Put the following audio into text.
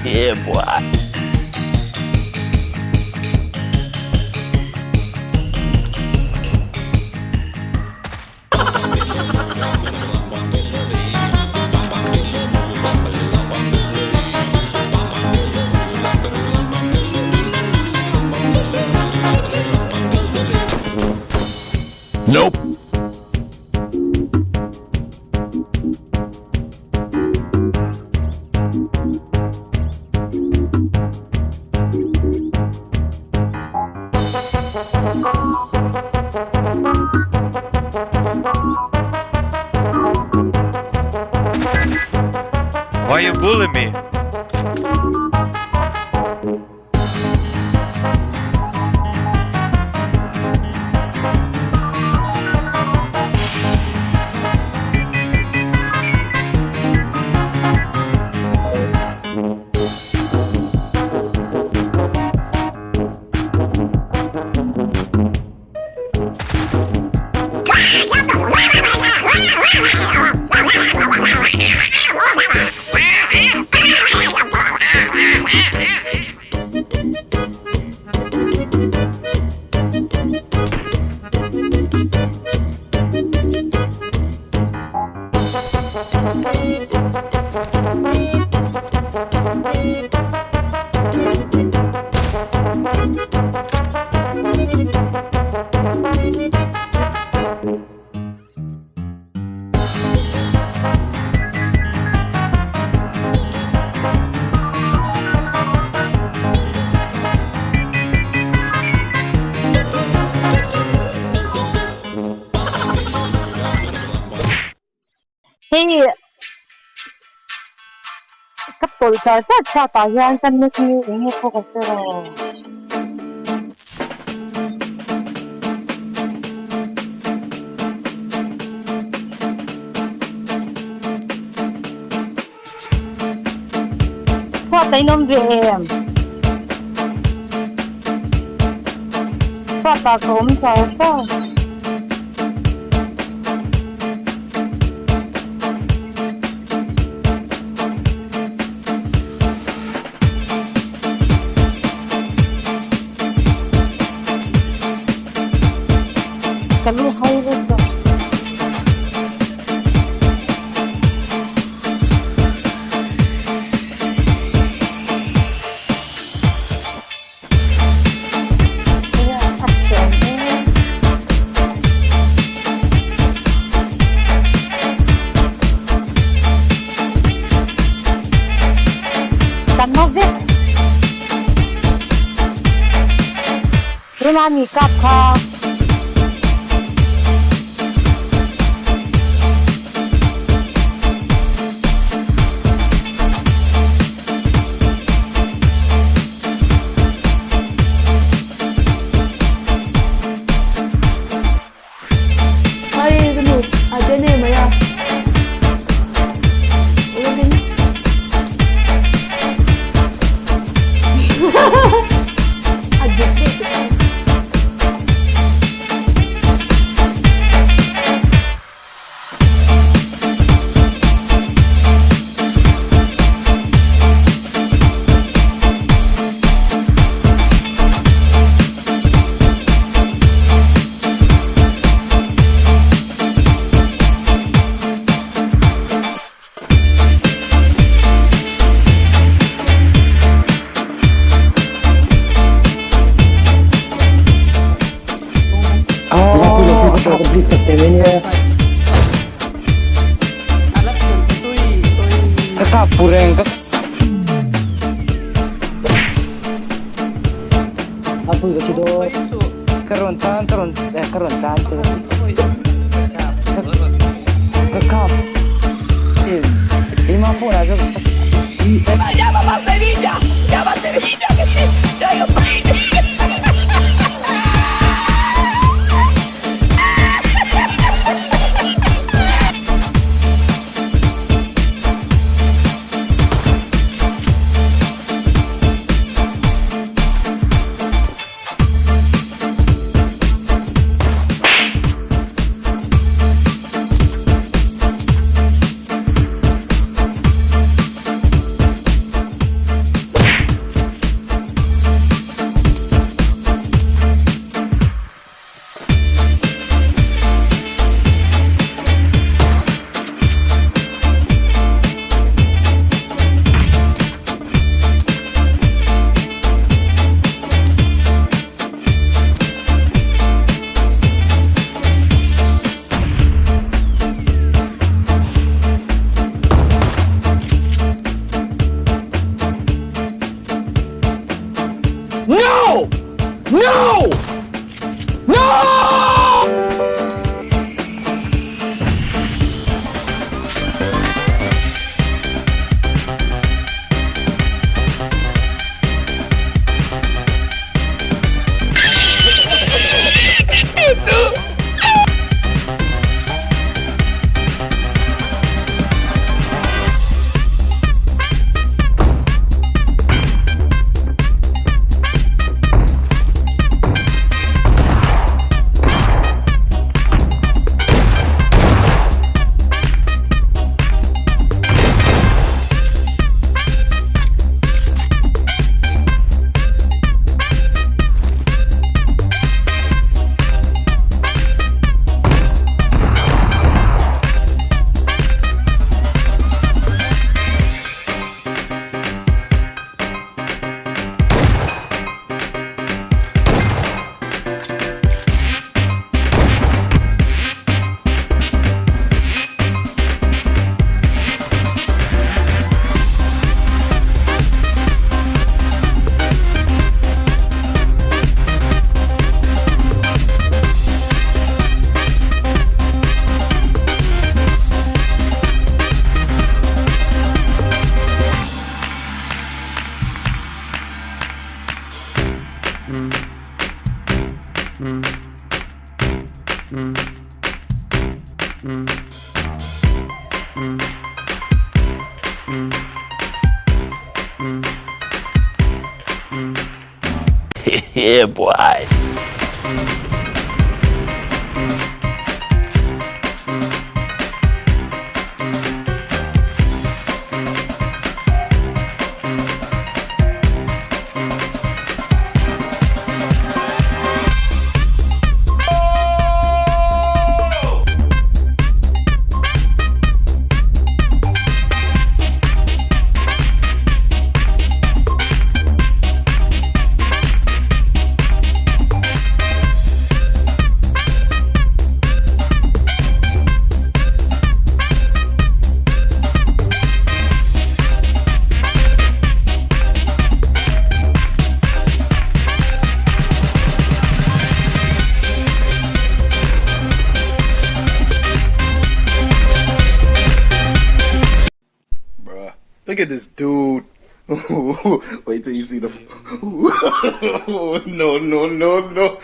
Yeah, boy. Nope. Why you bully me? Hei ka tawlh char char chhuat ah hian ka nek hi eng nge pawh ka hre lo. Chhuat a inawm ve em? Chhuat ah ka awm char char. Ka lu hai vek a. Kan ngo vek. Rina mi kap kha. Ai ka nu a den em mai a Robin a dik daih tawh a. Pui ka thi dawn. Ka rawn tan ka rawn ka rawn tan che. Ka kap. Keimah phone ah chuan No! No! No! Yeah, boy. Bruh. Look at this dude. Wait till you see the. no, no, no, no.